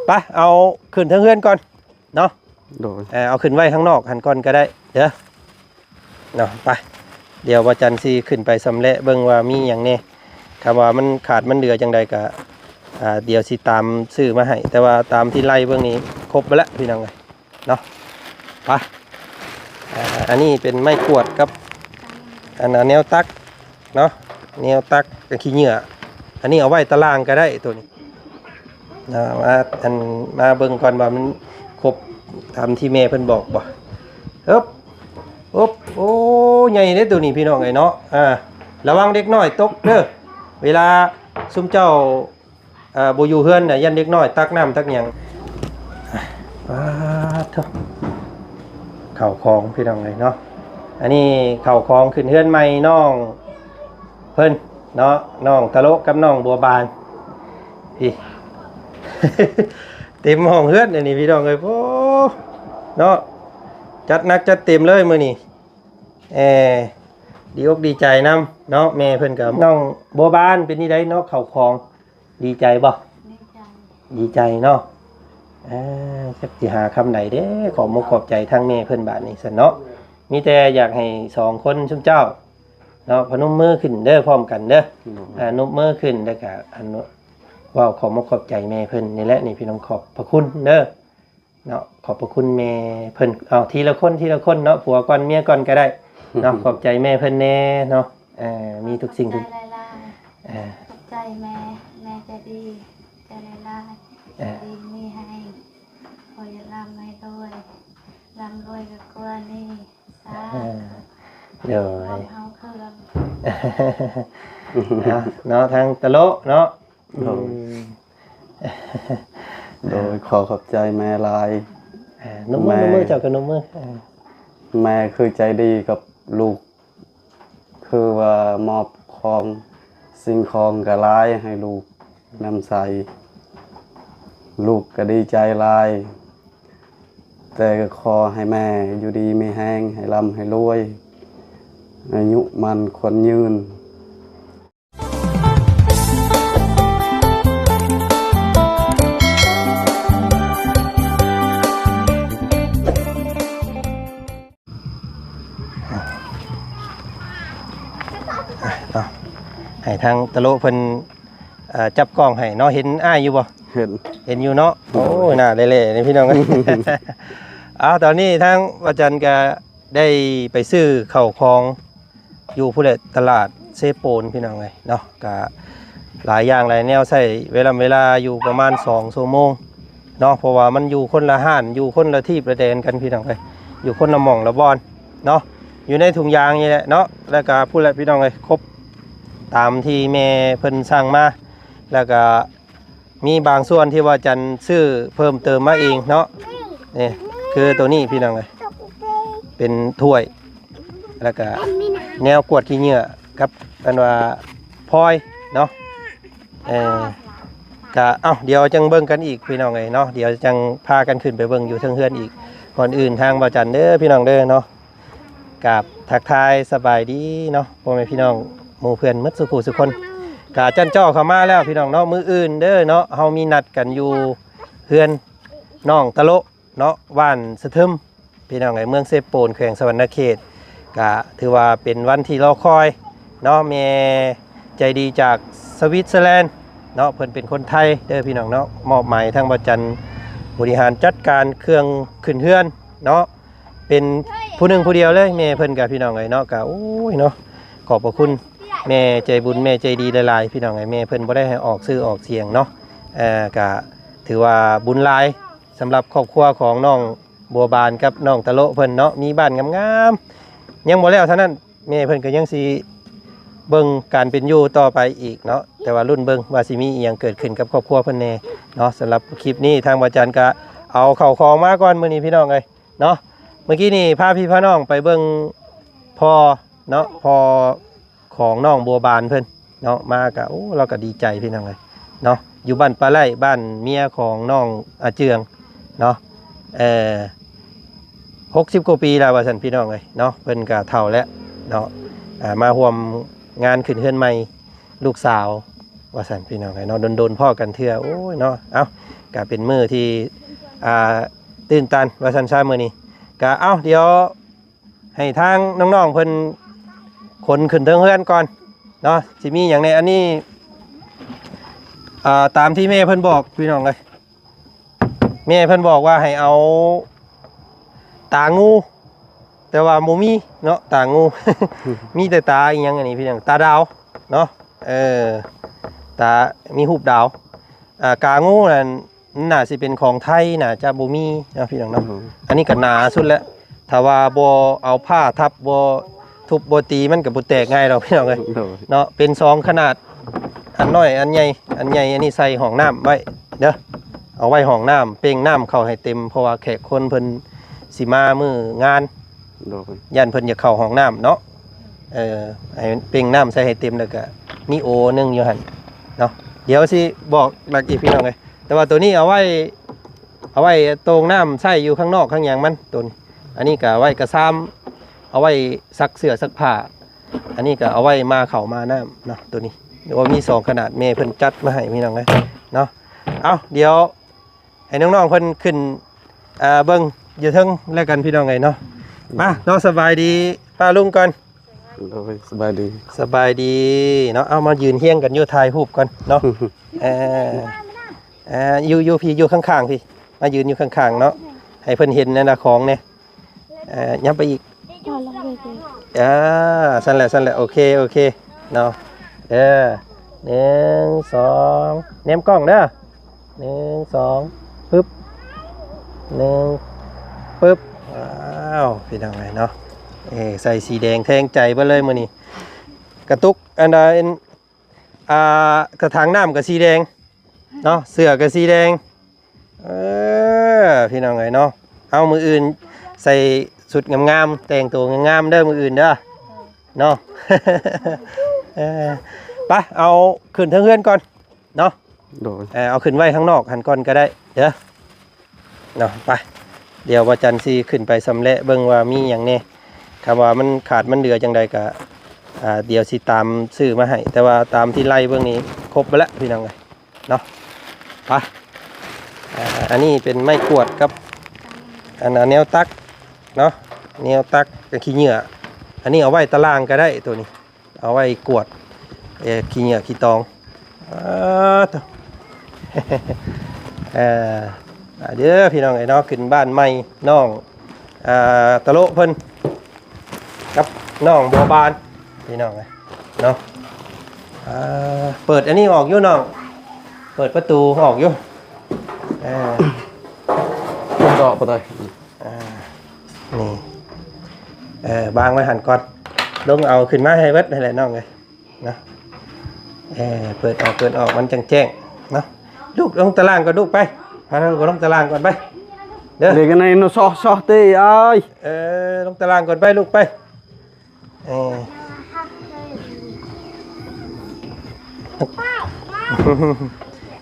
ໄປ ເອົາຂຶ້ນເທິງເຮືອນກ່ອນເນາະ. ໂດຍ ເອີ ເອົາຂຶ້ນໄວ້ທາງນອກຫັ້ນກ່ອນກໍໄດ້ເດີເນາະ. ໄປ ດຽວວ່າຈັນຊິຂຶ້ນໄປຊຳແລະເບິ່ງວ່າມີຫຍັງແດ່ ຖ້າວ່າມັນຂາດມັນເຫຼືອຈັ່ງໃດກໍ ອ່າ ດຽວຊິຕາມຊື້ມາໃຫ້ ແຕ່ວ່າຕາມທີ່ໄລ່ເບິ່ງນີ້ຄົບເບິດລະພີ່ນ້ອງເອີຍເນາະ. ໄປ ອ່າ ອັນນີ້ເປັນໄມ້ກວດກັບ ອັນ ອັນແນວຕັກເນາະ ແນວຕັກກັບຂີ້ເຫຍື້ອ ອັນນີ້ເອົາໄວ້ຕາລ່າງກໍໄດ້ໂຕນີ້ ອ່າ ມາ ອັນ ມາເບິ່ງກ່ອນວ່າມັນຄົບຕາມທີ່ແມ່ເພິ່ນບອກບໍ່. ເອີບ ໂອບ ໂອ້ ໃຫຍ່ເດ້ໂຕນີ້ພີ່ນ້ອງເອີຍເນາະ. ອ່າ ລະວັງເດັກນ້ອຍຕົກເດີ ເວລາຊຸມເຈົ້າ ເອີ ບໍ່ຢູ່ເຮືອນນະ ຢ້ານເດັກນ້ອຍຕັກນ້ຳຕັກຫຍັງ. ປາດໂທ້ ເຂົ້າຂອງພີ່ນ້ອງເອີຍເນາະ. ອັນນີ້ເຂົ້າຂອງຂຶ້ນເຮືອນໃໝ່ນ້ອງເພິ່ນເນາະ ນ້ອງຕະໂລະກັບນ້ອງບົວບານ. ນີ້ ເຕັມຫ້ອງເຮືອນອັນນີ້ພີ່ນ້ອງເອີຍ. ໂອ້ ເນາະ ຈັດໜັກຈັດເຕັມເລີຍມື້ນີ້. ເອີ ດີອົກດີໃຈນຳເນາະ ແມ່ເພິ່ນກັບນ້ອງບົວບານ. ເປັນຈັ່ງໃດເນາະ ເຂົ້າຂອງ ດີໃຈບໍ່? ດີໃຈ ດີໃຈເນາະ. ເອີ ຈັກຊິຫາຄຳໃດເດ້ ຂອບມຸກຂອບໃຈທາງແມ່ເພິ່ນບາດນີ້ຊັ້ນເນາະ. ມີແຕ່ຢາກໃຫ້ສອງຄົນຊຸມເຈົ້າເນາະ ພະນົມມືຂຶ້ນເດີ ພ້ອມກັນເດີ. ອ່າ ນົບມືຂຶ້ນ ແລ້ວກະ ອັນ ເວົ້າຂອບມຸກຂອບໃຈແມ່ເພິ່ນນີ້ແຫຼະ. ນີ້ພີ່ນ້ອງ ຂອບພະຄຸນເດີເນາະ ຂອບພະຄຸນແມ່ເພິ່ນ. ເອົາ ທີລະຄົນ ທີລະຄົນເນາະ ຜົວກ່ອນເມຍກ່ອນກໍໄດ້ເນາະ. ຂອບໃຈແມ່ເພິ່ນແດ່ເນາະ. ເອີ ມີທຸກສິ່ງທຸກ ຂອບໃຈຫຼາຍໆ ເອີ ຂອບໃຈແມ່ ແມ່ໃຈດີ ໃຈຫຼາຍໆ ເອີ ດີມີແຮງ ຂໍໃຫ້ລ່ຳໃຫ້ລວຍ ລ່ຳລວຍກວ່ານີ້. ສາທຸ. ໂດຍ ເຮົາເຄື່ອງ ເນາະ ທາງຕະໂລະເນາະ. ໂດຍ ໂດຍ ຂໍຂອບໃຈແມ່ຫຼາຍ. ນົບມື ນົບມື ເຈົ້າກໍນົບມື. ເອີ ແມ່ຄືໃຈດີກັບລູກ ຄືວ່າມອບຂອງ ສິ່ງຂອງກໍຫຼາຍໃຫ້ລູກນຳໃຊ້ ລູກກໍດີໃຈຫຼາຍ. ແຕ່ກໍຂໍໃຫ້ແມ່ຢູ່ດີມີແຮງ ໃຫ້ລ່ຳໃຫ້ລວຍ ອາຍຸໝັ້ນຂວັນຍືນ. ເນາະ ໃຫ້ທາງຕະໂລະເພິ່ນ ເອີ ຈັບກ້ອງໃຫ້ເນາະ. ເຫັນອ້າຍຢູ່ບໍ່? ເຫັນ ເຫັນຢູ່ເນາະ. ໂອ້ຍ ໜ້າແຫຼະໆນີ້ພີ່ນ້ອງ. ເອົາ ຕອນນີ້ທາງວ່າຈັນກະໄດ້ໄປຊື້ເຂົ້າຂອງຢູ່ພຸ້ນແຫຼະ ຕະຫຼາດເຊໂປນພີ່ນ້ອງເອີຍເນາະ. ກະຫຼາຍຢ່າງຫຼາຍແນວ ໃຊ້ເວລາ ເວລາຢູ່ປະມານສອງຊົ່ວໂມງເນາະ ເພາະວ່າມັນຢູ່ຄົນລະຮ້ານ ຢູ່ຄົນລະທີບລະແດນກັນພີ່ນ້ອງເອີຍ ຢູ່ຄົນລະໝ່ອງລະບ່ອນເນາະ ຢູ່ໃນຖົງຢາງນີ້ແຫຼະເນາະ. ແລ້ວກະພຸ້ນແຫຼະພີ່ນ້ອງເອີຍ ຄົບຕາມທີ່ແມ່ເພິ່ນສັ່ງມາ ແລ້ວກະ ມີບາງສ່ວນທີ່ວ່າຈັນຊື້ເພີ່ມເຕີມມາເອງເນາະ. ນີ້ຄືໂຕນີ້ພີ່ນ້ອງເອີຍ ເປັນຖ້ວຍ ແລ້ວກະແນວກວດຂີ້ເຫຍື້ອກັບອັນວ່າພອຍເນາະ. ເອີ ກະ ເອົ້າ ດຽວຈັ່ງເບິ່ງກັນອີກພີ່ນ້ອງເອີຍເນາະ. ດຽວຈັ່ງພາກັນຂຶ້ນໄປເບິ່ງຢູ່ເທິງເຮືອນອີກ. ກ່ອນອື່ນທາງບ່າວຈັນເດີພີ່ນ້ອງເດີເນາະ ກາບທັກທາຍສະບາຍດີເນາະ ພໍ່ແມ່ພີ່ນ້ອງໝູ່ເພື່ອນໝົດສູ່ຜູ້ສູ່ຄົນ. ກະຈັນຈໍ້ເຂົ້າມາແລ້ວພີ່ນ້ອງເນາະ. ມື້ອື່ນເດີເນາະ ເຮົາມີນັດກັນຢູ່ເຮືອນນ້ອງຕະໂລະເນາະ ບ້ານສະເທີມພີ່ນ້ອງເອີຍ ເມືອງເຊໂປນ ແຂວງສະຫວັນນະເຂດ. ກະຖືວ່າເປັນວັນທີ່ລໍຄອຍເນາະ ແມ່ໃຈດີຈາກສະວິດເຊີແລນເນາະ ເພິ່ນເປັນຄົນໄທເດີພີ່ນ້ອງເນາະ ມອບໝາຍທາງບ່າວຈັນບໍລິຫານຈັດການເຄື່ອງຂຶ້ນເຮືອນເນາະ. ເປັນຜູ້ໜຶ່ງຜູ້ດຽວເລີຍ ແມ່ເພິ່ນກະພີ່ນ້ອງເອີຍເນາະ. ກະ ໂອ້ຍເນາະ ຂອບພະຄຸນແມ່ໃຈບຸນແມ່ໃຈດີຫຼາຍໆ ພີ່ນ້ອງເອີຍ. ແມ່ເພິ່ນບໍ່ໄດ້ໃຫ້ອອກຊື່ອອກສຽງເນາະ ເອີ ກະຖືວ່າບຸນຫຼາຍສຳລັບຄອບຄົວຂອງນ້ອງບົວບານກັບນ້ອງຕະໂລະເພິ່ນເນາະ. ມີບ້ານງາມໆ ຍັງບໍ່ແລ້ວເທົ່ານັ້ນ ແມ່ເພິ່ນກໍຍັງຊິເບິ່ງການເປັນຢູ່ຕໍ່ໄປອີກເນາະ. ແຕ່ວ່າລຸ້ນເບິ່ງວ່າຊິມີອີ່ຫຍັງເກີດຂຶ້ນກັບຄອບຄົວເພິ່ນແດ່ເນາະ. ສຳລັບຄລິບນີ້ທາງບ່າວຈັນກະເອົາເຂົ້າຂອງມາກ່ອນມື້ນີ້ພີ່ນ້ອງເອີຍ ເນາະ. ເມື່ອກີ້ນີ້ພາພີ່ພານ້ອງໄປເບິ່ງພໍ່ເນາະ ພໍ່ຂອງນ້ອງບົວບານເພິ່ນເນາະ ມາກະ ໂອ້ ລາວກະດີໃຈພີ່ນ້ອງເອີຍເນາະ. ຢູ່ບ້ານປາໄລ້ ບ້ານເມຍຂອງນ້ອງອາເຈືອງເນາະ ເອີ ຫົກສິບກວ່າປີແລ້ວວ່າຊັ້ນພີ່ນ້ອງເອີຍເນາະ. ເພິ່ນກະເຖົ້າແລ້ວເນາະ ອ່າ ມາຮ່ວມງານຂຶ້ນເຮືອນໃໝ່ ລູກສາວວ່າຊັ້ນພີ່ນ້ອງເອີຍເນາະ. ດົນໆພໍ້ກັນເທື່ອ ໂອ້ຍເນາະ. ເອົ້າ ກະເປັນມື້ທີ່ ອ່າ ຕື່ນຕັນວ່າຊັ້ນຊະ ມື້ນີ້ ກະ ເອົ້າ ດຽວໃຫ້ທາງນ້ອງໆເພິ່ນຂົນຂຶ້ນເທິງເຮືອນກ່ອນເນາະ ຊິມີຫຍັງແດ່. ອັນນີ້ ອ່າ ຕາມທີ່ແມ່ເພິ່ນບອກ ພີ່ນ້ອງເອີຍ ແມ່ເພິ່ນບອກວ່າໃຫ້ເອົາຕາງູ ແຕ່ວ່າບໍ່ມີເນາະ ຕາງູ ມີແຕ່ຕາອີ່ຫຍັງອັນນີ້ ພີ່ນ້ອງ ຕາດາວເນາະ ເອີ ຕາ ມີຮູບດາວ ອ່າ ກາງູນັ້ນ ໜ້າຊິເປັນຂອງໄທ ໜ້າຈະບໍ່ມີເນາະ ພີ່ນ້ອງເນາະ. ໂດຍ ອັນນີ້ກໍໜາສຸດແລ້ວ ຖ້າວ່າບໍ່ເອົາຜ້າທັບ ບໍ່ທຸບບໍ່ຕີ ມັນກໍບໍ່ແຕກງ່າຍດອກ ພີ່ນ້ອງເອີຍ ໂດຍ ເນາະ. ເປັນສອງຂະໜາດ ອັນນ້ອຍ ອັນໃຫຍ່ ອັນໃຫຍ່ອັນນີ້ໃສ່ຫ້ອງນ້ຳໄວ້ເດີ ເອົາໄວ້ຫ້ອງນ້ຳ ເປັ່ງນ້ຳເຂົ້າໃຫ້ເຕັມ ເພາະວ່າແຂກຄົນເພິ່ນຊິມາມື້ງານ ໂດຍ ຢ້ານເພິ່ນຢາກເຂົ້າຫ້ອງນ້ຳເນາະ. ເອີ ໃຫ້ເປັ່ງນ້ຳໃສ່ໃຫ້ເຕັມ ແລ້ວກະມີໂອໜຶ່ງຢູ່ຫັ້ນເນາະ. ດຽວຊິບອກຫຼັກອີກ ພີ່ນ້ອງເອີຍ ແຕ່ວ່າໂຕນີ້ເອົາໄວ້ ເອົາໄວ້ໂຕ່ງນ້ຳໃຊ້ຢູ່ຂ້າງນອກຂ້າງຫຍັງມັນ ໂຕນີ້. ອັນນີ້ກະໄວ້ກະຊາມ ເອົາໄວ້ຊັກເສື້ອຊັກຜ້າ ອັນນີ້ກະເອົາໄວ້ມາເຂົ້າມານ້ຳເນາະ ໂຕນີ້. ໂອ້ ມີສອງຂະໜາດ ແມ່ເພິ່ນຈັດມາໃຫ້ ພີ່ນ້ອງເອີຍເນາະ. ເອົ້າ ດຽວໃຫ້ນ້ອງໆເພິ່ນຂຶ້ນ ເອີ ເບິ່ງຢູ່ເທິງແລ້ວກັນ ພີ່ນ້ອງເອີຍເນາະ. ມາເນາະ ສະບາຍດີປ້າລຸງກ່ອນ. ໂດຍ ສະບາຍດີ ສະບາຍດີເນາະ. ເອົາ ມາຢືນຮຽງກັນຢູ່ ຖ່າຍຮູບກ່ອນເນາະ. ເອີ ເອີ ຢູ່ ຢູ່ພີ້ ຢູ່ຂ້າງໆພີ້ ມາຢືນຢູ່ຂ້າງໆເນາະ ໃຫ້ເພິ່ນເຫັນອັນນະຂອງແດ່. ເອີ ຫຍັບໄປອີກ ອ່າ ຊັ້ນແຫຼະ ຊັ້ນແຫຼະ ໂອເຄ ໂອເຄເນາະ. ເດີ ໜຶ່ງ ສອງ ແນມກ້ອງເດີ ໜຶ່ງ ສອງ ປຶບ ໜຶ່ງ ປຶບ. ວ້າວ ພີ່ນ້ອງເອີຍເນາະ ເອີ ໃສ່ສີແດງແທງໃຈເບິດເລີຍມື້ນີ້. ກະຕຸກ ອັນໃດ ອ່າ ກະຖາງນ້ຳກະສີແດງເນາະ ເສື້ອກະສີແດງ. ເອີ ພີ່ນ້ອງເອີຍເນາະ ເອົາ ມື້ອື່ນໃສ່ຊຸດງາມໆ ແຕ່ງໂຕງາມໆເດີ ມື້ອື່ນເດີເນາະ. ເອີ ໄປ ເອົາຂຶ້ນເທິງເຮືອນກ່ອນເນາະ. ໂດຍ ເອີ ເອົາຂຶ້ນໄວ້ຂ້າງນອກຫັ້ນກ່ອນກໍໄດ້ເດີເນາະ. ໄປ ດຽວວ່າຈັນຊິຂຶ້ນໄປຊຳແລະເບິ່ງວ່າມີຫຍັງແດ່ ຄຳວ່າມັນຂາດມັນເຫຼືອຈັ່ງໃດກໍ ອ່າ ດຽວຊິຕາມຊື້ມາໃຫ້ ແຕ່ວ່າຕາມທີ່ໄລ່ເບິ່ງນີ້ຄົບເບິດລະ ພີ່ນ້ອງເອີຍ ເນາະ. ໄປ ອ່າ ອັນນີ້ເປັນໄມ້ກວາດກັບ ອັນ ອັນແນວຕັກເນາະ ແນວຕັກກັບຂີ້ເຫຍື້ອ. ອັນນີ້ເອົາໄວ້ຕາລ່າງກໍໄດ້ ໂຕນີ້ເອົາໄວ້ກວາດ ເອີ ຂີ້ເຫຍື້ອຂີ້ຕອງ. ອ່າ ໂຕ ເອີ ມາເດີພີ່ນ້ອງເອີຍເນາະ ຂຶ້ນບ້ານໃໝ່ນ້ອງ ອ່າ ຕະໂລະເພິ່ນ ກັບນ້ອງບົວບານ ພີ່ນ້ອງເອີຍເນາະ. ອ່າ ເປີດອັນນີ້ອອກຢູ່ນ້ອງ ເປີດປະຕູອອກຢູ່. ເອີ ເປີດອອກບໍ່ໄດ້. ອ່າ ນີ້ ເອີ ວາງໄວ້ຫັ້ນກ່ອນ ລົງເອົາຂຶ້ນມາໃຫ້ເບິດຫັ້ນແຫຼະນ້ອງເອີຍ. ນະ ເອີ ເປີດອອກ ເປີດອອກ ມັນຈັ່ງແຈ້ງເນາະ. ລູກລົງຕາລ່າງກ່ອນ ລູກໄປ ພາລູກລົງຕາລ່າງກ່ອນໄປເດີ. ເດັກໃນນະ ຊອ ຊອ ເຕ ອ້າຍ ເອີ ລົງຕາລ່າງກ່ອນໄປ ລູກໄປ. ເອີ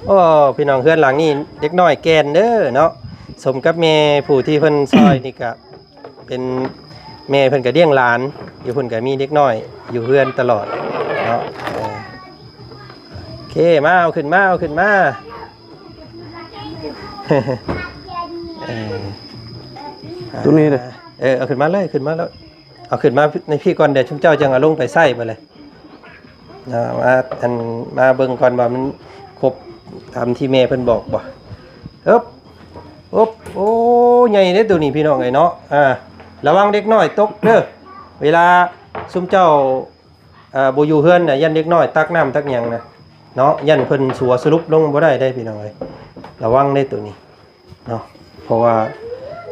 ໂອ້ ພີ່ນ້ອງ ເຮືອນຫຼັງນີ້ເດັກນ້ອຍແກ່ນເດີເນາະ. ສົມກັບແມ່ຜູ້ທີ່ເພິ່ນຊ່ອຍນີ້ກະ ເປັນແມ່ເພິ່ນກໍລ້ຽງຫຼານ ຢູ່ພຸ້ນກໍມີເດັກນ້ອຍຢູ່ເຮືອນຕະຫຼອດເນາະ. ເອີ ໂອເຄ ມາ ເອົາຂຶ້ນມາ ເອົາຂຶ້ນມາ. ເອີ ໂຕນີ້ເດີ ເອີ ເອົາຂຶ້ນມາເລີຍ ຂຶ້ນມາແລ້ວ ເອົາຂຶ້ນມາໃນພີ້ກ່ອນ ດຽວຊຸມເຈົ້າຈັ່ງເອົາລົງໄປໃຊ້ບາດນີ້. ເນາະ ມາ ອັນ ມາເບິ່ງກ່ອນວ່າມັນຄົບຕາມທີ່ແມ່ເພິ່ນບອກບໍ່. ເອີບ ໂອບ ໂອ້ ໃຫຍ່ເດ້ໂຕນີ້ພີ່ນ້ອງເອີຍເນາະ. ອ່າ ລະວັງເດັກນ້ອຍຕົກເດີ ເວລາຊຸມເຈົ້າ ເອີ ບໍ່ຢູ່ເຮືອນນະ ຢ້ານເດັກນ້ອຍຕັກນ້ຳຕັກຫຍັງນະເນາະ ຢ້ານເພິ່ນສົວສະຫຼຸບລົງບໍ່ໄດ້ເດ້ພີ່ນ້ອງເອີຍ. ລະວັງເດ້ໂຕນີ້ ເນາະ ເພາະວ່າ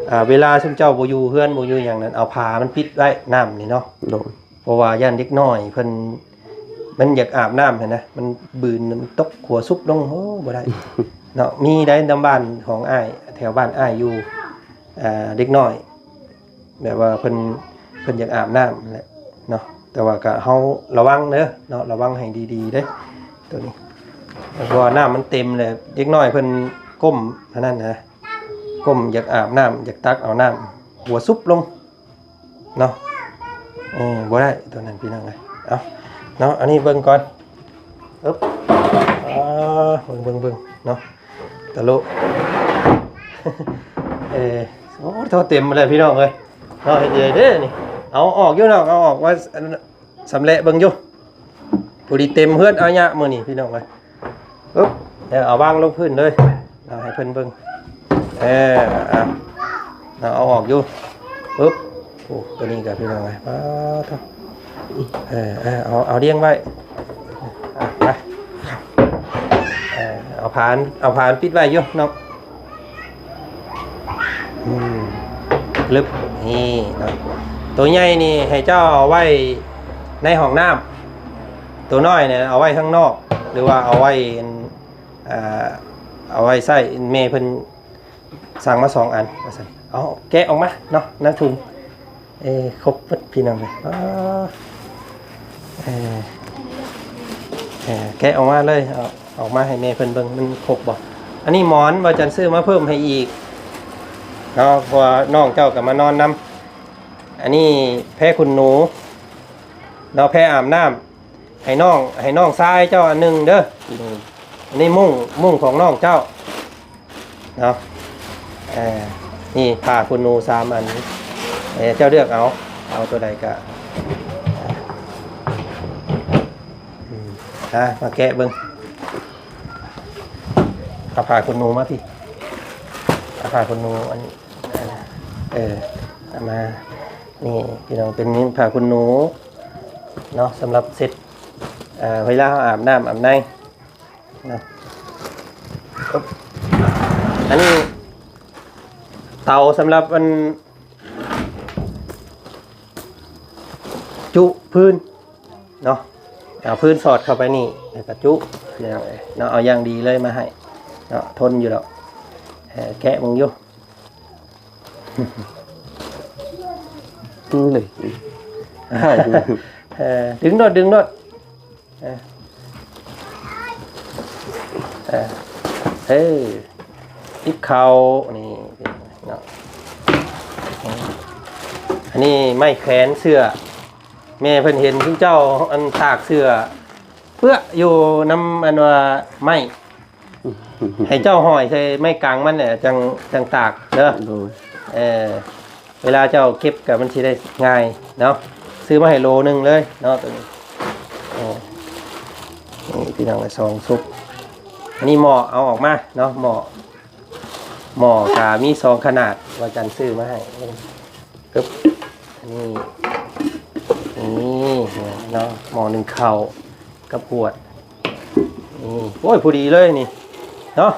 ອ່າ ເວລາຊຸມເຈົ້າບໍ່ຢູ່ເຮືອນ ບໍ່ຢູ່ຫຍັງນັ້ນ ເອົາຜ້າມັນປິດໄວ້ ນ້ຳນີ້ເນາະ. ໂດຍ ເພາະວ່າຢ້ານເດັກນ້ອຍເພິ່ນ ມັນຢາກອາບນ້ຳຫັ້ນນະ ມັນບືນ ມັນຕົກຫົວຊຸບລົງ ໂອ້ ບໍ່ໄດ້ເນາະ. ມີໄດ໋ ນຳບ້ານຂອງອ້າຍ ແຖວບ້ານອ້າຍຢູ່ ອ່າ ເດັກນ້ອຍ ແບບວ່າເພິ່ນ ເພິ່ນຢາກອາບນ້ຳແຫຼະເນາະ. ແຕ່ວ່າກະເຮົາລະວັງເດີເນາະ ລະວັງໃຫ້ດີໆເດ້ໂຕນີ້ ເພາະວ່ານ້ຳມັນເຕັມແລ້ວ ເດັກນ້ອຍເພິ່ນກົ້ມອັນນັ້ນນະ ກົ້ມຢາກອາບນ້ຳ ຢາກຕັກເອົານ້ຳ ຫົວຊຸບລົງເນາະ. ເອີ ບໍ່ໄດ້ໂຕນັ້ນພີ່ນ້ອງເອີຍ. ເອົາເນາະ ອັນນີ້ເບິ່ງກ່ອນ ອຶບ ອ່າ ເບິ່ງ ເບິ່ງ ເບິ່ງເນາະ. ຕະໂລະ ເອີ ໂອ້ ເທົ່າເຕັມແລ້ວພີ່ນ້ອງເອີຍ ເນາະ ເຮັດໃດເດ້ນີ້ ເອົາອອກຢູ່ເນາະ ເອົາອອກມາ ຊຳແຫຼະເບິ່ງຢູ່ ພໍດີເຕັມເຮືອນອາຍະມື້ນີ້ພີ່ນ້ອງເອີຍ ປຶບ ເອົາວາງລົງພື້ນເລີຍ ເອົາໃຫ້ເພິ່ນເບິ່ງ ເອີ ເອົາ ເອົາອອກຢູ່ ປຶບ ໂອ້ ໂຕນີ້ກໍພີ່ນ້ອງເອີຍ ປາດໂທ້ ເອີ ເອີ ເອົາ ເອົາລຽງໄວ້ ເອົາໄປ ເອີ ເອົາຜານ ເອົາຜານປິດໄວ້ຢູ່ເນາະ ອືມ ລຶບ ນີ້ເນາະ ໂຕໃຫຍ່ນີ້ໃຫ້ເຈົ້າເອົາໄວ້ໃນຫ້ອງນ້ຳ ໂຕນ້ອຍນີ້ເອົາໄວ້ຂ້າງນອກ ຫຼືວ່າເອົາໄວ້ ເອີ ເອົາໄວ້ໃຊ້ ແມ່ເພິ່ນສັ່ງມາສອງອັນວ່າຊັ້ນ ເອົາແກະອອກມາເນາະ ໃນຖົງ ເອີ ຄົບເບິດພີ່ນ້ອງເອີຍ ເອີ ເອີ ແກະອອກມາເລີຍ ເອົາອອກມາໃຫ້ແມ່ເພິ່ນເບິ່ງ ມັນຄົບບໍ່ ອັນນີ້ໝອນ ວ່າຈັນຊື້ມາເພີ່ມໃຫ້ອີກເນາະ ເພາະວ່ານ້ອງເຈົ້າກໍມານອນນຳ ອັນນີ້ແພຂຸນໜູເນາະ ແພອາບນ້ຳ ໃຫ້ນ້ອງ ໃຫ້ນ້ອງຊາຍເຈົ້າອັນໜຶ່ງເດີ ໂດຍ ອັນນີ້ມຸ້ງ ມຸ້ງຂອງນ້ອງເຈົ້າເນາະ ເອີ ນີ້ຜ້າຂຸນໜູສາມອັນ ເອີ ເຈົ້າເລືອກເອົາ ເອົາຕົວໃດກະ ອືມ ອ່າ ມາແກະເບິ່ງ ເອົາຜ້າຂົນໜູມາພີ້ ເອົາຜ້າຂົນໜູອັນ ເອີ ເອົາມາ ນີ້ພີ່ນ້ອງ ເປັນຜ້າຂົນໜູເນາະ ສຳລັບເຊັດ ເອີ ເວລາເຮົາອາບນ້ຳອາບໃນເນາະ ອັນນີ້ເຕົາສຳລັບອັນ ຈຸພື້ນເນາະ ເອົາພື້ນສອດເຂົ້າໄປນີ້ ແລ້ວກໍຈຸ ພີ່ນ້ອງເອີຍເນາະ ເອົາຢ່າງດີເລີຍມາໃຫ້ເນາະ ທົນຢູ່ດອກ ເອີ ແກະເບິ່ງຢູ່ ດຶງໂລດ ດຶງໂລດ ເອີ ເອີ ເອີ ຕິບເຂົ້າ ນີ້ເນາະ ອັນນີ້ໄມ້ແຂວນເສື້ອ ແມ່ເພິ່ນເຫັນຊຸມເຈົ້າ ອັນ ຕາກເສື້ອເປື້ອຢູ່ນຳ ອັນວ່າ ໄມ້ ໃຫ້ເຈົ້າຫ້ອຍໃສ່ໄມ້ກາງມັນແຫຼະ ຈັ່ງ ຈັ່ງຕາກເດີ ໂດຍ ເອີ ເວລາເຈົ້າເກັບກໍມັນຊິໄດ້ງ່າຍເນາະ ຊື້ມາໃຫ້ໂລໜຶ່ງເລີຍເນາະ ໂຕນີ້ ເອີ ນີ້ພີ່ນ້ອງເອີຍ ສອງຊຸບ ອັນນີ້ໝໍ້ ເອົາອອກມາເນາະ ໝໍ້ ໝໍ້ກໍມີສອງຂະໜາດ ວ່າຈັນຊື້ມາໃຫ້ ປຶບ ອັນນີ້ ນີ້ເນາະ ໝໍ້ໜຶ້ງເຂົ້າ ກັບຫວດ ນີ້ ໂອ້ຍ ພໍດີເລີຍນີ້ເນາະ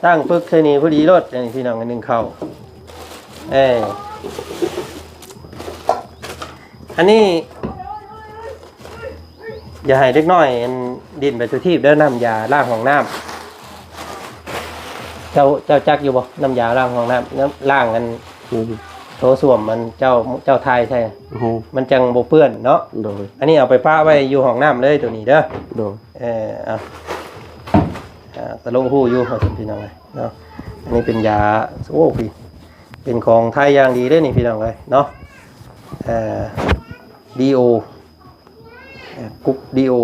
ຕັ້ງປຶກໃສ່ນີ້ພໍດີໂລດ ອັນນີ້ພີ່ນ້ອງ ໜຶ້ງເຂົ້າ ເອີ ອັນນີ້ ຢ່າໃຫ້ເດັກນ້ອຍ ອັນ ດິ້ນໄປທົ່ວທີບເດີ ນ້ຳຢາລ້າງຫ້ອງນ້ຳ ເຈົ້າ ເຈົ້າຈັກຢູ່ບໍ່ ນ້ຳຢາລ້າງຫ້ອງນ້ຳ ນ້ຳ ລ້າງ ອັນ ອືມ ໂຖສ້ວມ ມັນ ເຈົ້າ ເຈົ້າຖ່າຍໃສ່ ໂອ້ໂຫ ມັນຈັ່ງບໍ່ເປື້ອນເນາະ ໂດຍ ອັນນີ້ເອົາໄປປະໄວ້ຢູ່ຫ້ອງນ້ຳເລີຍ ໂຕນີ້ເດີ ໂດຍ ເອີ ເອົາ ເອີ ຕະໂລະຮູ້ຢູ່ວ່າຊັ້ນ ພີ່ນ້ອງເອີຍເນາະ ອັນນີ້ເປັນຢາ ໂອ້ ເປັນຂອງໄທຢ່າງດີເດ້ນີ້ ພີ່ນ້ອງເອີຍເນາະ ເອີ ດີໂອ ເອີ ກຸບດີໂອ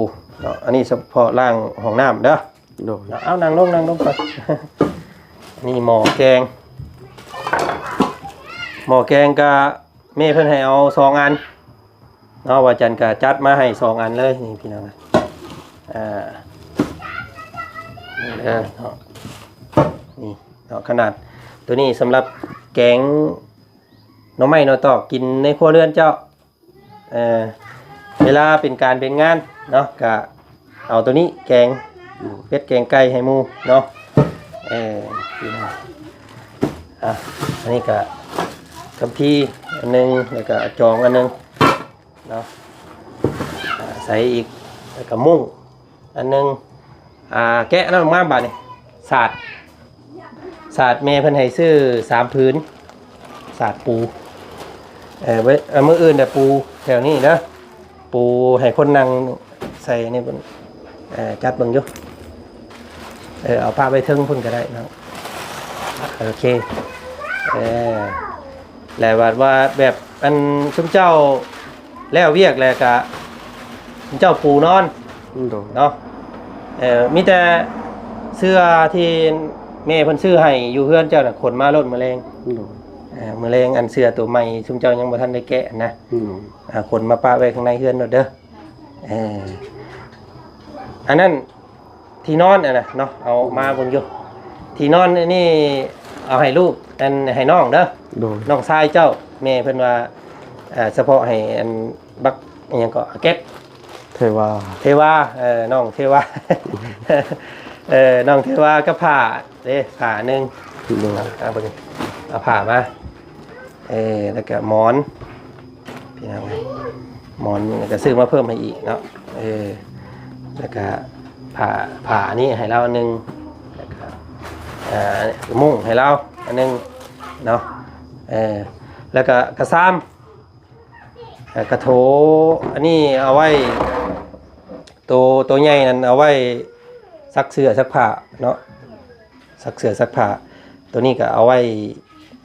ເນາະ ອັນນີ້ສະເພາະລ້າງຫ້ອງນ້ຳເດີ ໂດຍ ເອົາ ນັ່ງລົງ ນັ່ງລົງກ່ອນ ນີ້ໝໍ້ແກງ ໝໍ້ແກງກະ ແມ່ເພິ່ນໃຫ້ເອົາສອງອັນເນາະ ວ່າຈັນກະຈັດມາໃຫ້ສອງອັນເລີຍ ນີ້ພີ່ນ້ອງ ອ່າ ນີ້ເດີເນາະ ນີ້ເນາະ ຂະໜາດໂຕນີ້ສຳລັບແກງໜໍ່ໄມ້ໜໍ່ຕອກກິນໃນຄົວເຮືອນເຈົ້າ ເອີ ເວລາເປັນການເປັນງານເນາະ ກະເອົາໂຕນີ້ແກງ ອືມ ເປັດແກງໄກ່ໃຫ້ໝູ່ເນາະ ເອີ ພີ່ນ້ອງ ອ່ະ ອັນນີ້ກະຄຳພີອັນໜຶ່ງ ແລ້ວກະຈອງອັນໜຶ່ງເນາະ ອ່າ ໃສ່ອີກ ແລ້ວກະມຸ້ງ ອັນໜຶ່ງ ອ່າ ແກະນັ້ນອອກມາບາດນີ້ ສາດ ສາດແມ່ເພິ່ນໃຫ້ຊື້ສາມຜືນ ສາດປູ ເອີ ເວີຍ ເອີ ມື້ອື່ນນະປູແຖວນີ້ເດີ ປູໃຫ້ຄົນນັ່ງໃສ່ນີ້ເພິ່ນ ເອີ ຈັດເບິ່ງຢູ່ ເອີ ເອົາປະໄວ້ເທິງພຸ້ນກໍໄດ້ເນາະ ໂອເຄ ເອີ ແລະ ວ່າ ວ່າແບບ ອັນ ຊຸມເຈົ້າແລ້ວວຽກແລ້ວກະ ເຈົ້າປູນອນ ໂດຍ ເນາະ ເອີ ມີແຕ່ເສື້ອທີ່ ແມ່ເພິ່ນຊື້ໃຫ້ຢູ່ເຮືອນເຈົ້ານະ ຂົນມາໂລດມື້ແລງ. ໂດຍ ເອີ ມື້ແລງອັນເສື້ອໂຕໃໝ່ຊຸມເຈົ້າຍັງບໍ່ທັນໄດ້ແກະນະ. ໂດຍ ອ່າ ຂົນມາປະໄວ້ຂ້າງໃນເຮືອນໂລດເດີ. ເອີ ອັນນັ້ນທີ່ນອນຫັ້ນນະເນາະ ເອົາມາເບິ່ງຢູ່. ທີ່ນອນອັນນີ້ເອົາໃຫ້ລູກ ອັນໃຫ້ນ້ອງເດີ. ໂດຍ ນ້ອງຊາຍເຈົ້າ ແມ່ເພິ່ນວ່າ ເອີ ສະເພາະໃຫ້ອັນບັກ ອີ່ຫຍັງເກາະ ເກັດ ເທວາ ເທວາ ເອີ ນ້ອງເທວາ ເອີ ນ້ອງເທວາກັບຜ້າເດ້ ຜ້າໜຶ່ງ. ໂດຍ ເອົາເບິ່ງ ເອົາຜ້າມາ ເອີ ແລ້ວກະໝອນ ພີ່ນ້ອງເອີຍ ໝອນກໍຊື້ມາເພີ່ມໃຫ້ອີກເນາະ. ເອີ ແລ້ວກະຜ້າ ຜ້ານີ້ໃຫ້ລາວອັນໜຶ່ງ ແລ້ວກະ ເອີ ມຸ້ງໃຫ້ລາວອັນໜຶ່ງເນາະ. ເອີ ແລ້ວກະກະຊາມ ເອີ ກະໂຖ ອັນນີ້ເອົາໄວ້ ໂຕ ໂຕໃຫຍ່ນັ້ນເອົາໄວ້ຊັກເສື້ອຊັກຜ້າເນາະ ຊັກເສື້ອຊັກຜ້າ. ໂຕນີ້ກໍເອົາໄວ້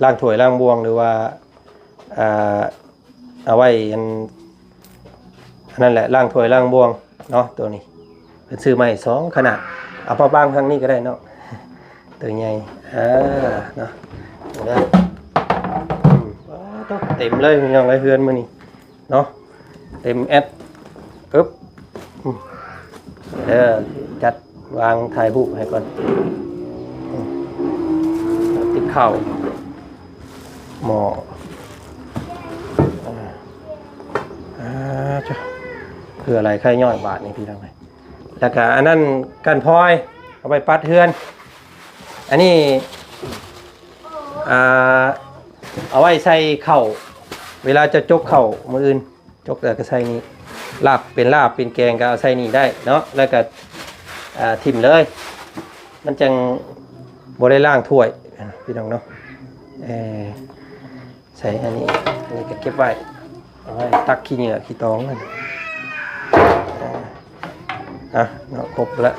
ລ້າງຖ້ວຍລ້າງບ່ວງ ຫຼືວ່າ ອ່າ ເອົາໄວ້ອັນ ອັນນັ້ນແຫຼະ ລ້າງຖ້ວຍລ້າງບ່ວງເນາະ. ໂຕນີ້ເພິ່ນຊື້ມາໃຫ້ສອງຂະໜາດ ເອົາມາວາງທາງນີ້ກໍໄດ້ເນາະ. ໂຕໃຫຍ່ ເອີ ເນາະ ເດີ ອືມ ໂອ້ໂຕ ເຕັມເລີຍພີ່ນ້ອງເອີຍ ເຮືອນມື້ນີ້ເນາະ ເຕັມແອັດ. ອຶບ ອືມ ເດີ ຈັດວາງຖ່າຍຮູບໃຫ້ກ່ອນ. ອືມ ຕິບເຂົ້າ ໝໍ້ ອ່າ ອ່າ ເພື່ອໄຫຼໄຂ້ຍ້ອຍບາດນີ້ພີ່ນ້ອງເອີຍ. ແລ້ວກະອັນນັ້ນກ້ານພອຍ ເອົາໄວ້ປັດເຮືອນ. ອັນນີ້ ອ່າ ເອົາໄວ້ໃສ່ເຂົ້າ ເວລາຈະຈົກເຂົ້າມື້ອື່ນ ຈົກແລ້ວກໍໃສ່ນີ້ ລາບເປັນລາບເປັນແກງກໍເອົາໃສ່ນີ້ໄດ້ເນາະ. ແລ້ວກໍ ອ່າ ຖິ້ມເລີຍ ມັນຈັ່ງບໍ່ໄດ້ລ້າງຖ້ວຍ ພີ່ນ້ອງເນາະ. ເອີ ໃສ່ອັນນີ້ ອັນນີ້ກໍເກັບໄວ້ ເອົາໄວ້ຕັກຂີ້ເຫຍື້ອຂີ້ຕອງນັ້ນ. ອ່າ ອ່ະເນາະ ຄົບລະ.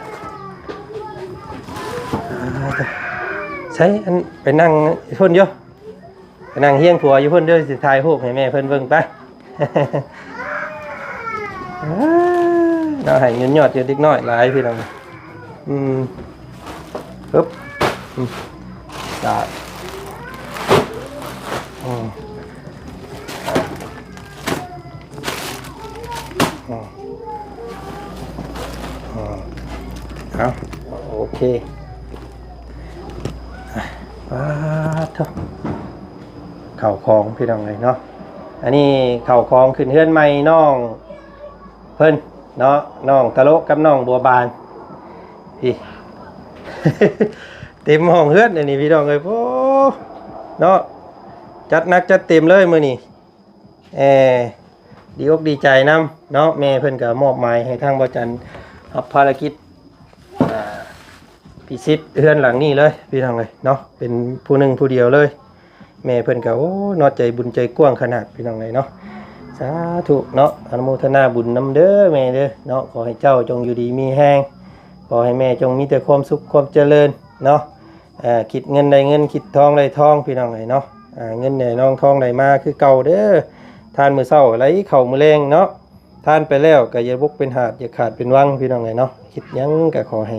ອ່າ ໃສ່ອັນ ໄປນັ່ງພຸ້ນຢູ່ ໄປນັ່ງຮຽງຜົວຢູ່ພຸ້ນເດີ ຊິຖ່າຍຮູບໃຫ້ແມ່ເພິ່ນເບິ່ງໄປ. ເນາະ ໃຫ້ຍອດໆຢູ່ ເດັກນ້ອຍຫຼາຍພີ່ນ້ອງ. ອືມ ປຶບ ອືມ ສາດ ອືມ ອືມ ອືມ ເອົາ ໂອເຄ. ປາດໂທ້ ເຂົ້າຂອງພີ່ນ້ອງເອີຍເນາະ. ອັນນີ້ເຂົ້າຂອງຂຶ້ນເຮືອນໃໝ່ນ້ອງເພິ່ນເນາະ ນ້ອງຕະໂລະກັບນ້ອງບົວບານ ພີ່ ເຕັມຫ້ອງເຮືອນອັນນີ້ພີ່ນ້ອງເອີຍ. ໂອ້ ເນາະ ຈັດໜັກຈັດເຕັມເລີຍມື້ນີ້. ເອີ ດີອົກດີໃຈນຳເນາະ ແມ່ເພິ່ນກໍມອບໝາຍໃຫ້ທາງບ່າວຈັນຮັບພາລະກິດ ອ່າ ພິຊິດເຮືອນຫຼັງນີ້ເລີຍພີ່ນ້ອງເອີຍເນາະ ເປັນຜູ້ໜຶ່ງຜູ້ດຽວເລີຍ. ແມ່ເພິ່ນກໍ ໂອ້ ເນາະ ໃຈບຸນໃຈກວ້າງຂະໜາດພີ່ນ້ອງເອີຍເນາະ. ສາທຸເນາະ ອະນຸໂມທະນາບຸນນຳເດີແມ່ເດີເນາະ. ຂໍໃຫ້ເຈົ້າຈົ່ງຢູ່ດີມີແຮງ ຂໍໃຫ້ແມ່ຈົ່ງມີແຕ່ຄວາມສຸກຄວາມຈະເລີນເນາະ. ເອີ ຄິດເງິນໄດ້ເງິນ ຄິດທອງໄດ້ທອງ ພີ່ນ້ອງເອີຍເນາະ. ເງິນໄຫຼນອງທອງໄຫຼມາຄືເກົ່າເດີ ທານມື້ເຊົ້າໄຫຼເຂົ້າມື້ແລງເນາະ. ທານໄປແລ້ວກໍຢ່າບົກເປັນຫາດ ຢ່າຂາດເປັນວັງ ພີ່ນ້ອງເອີຍເນາະ. ຄິດຫຍັງກໍຂໍໃຫ້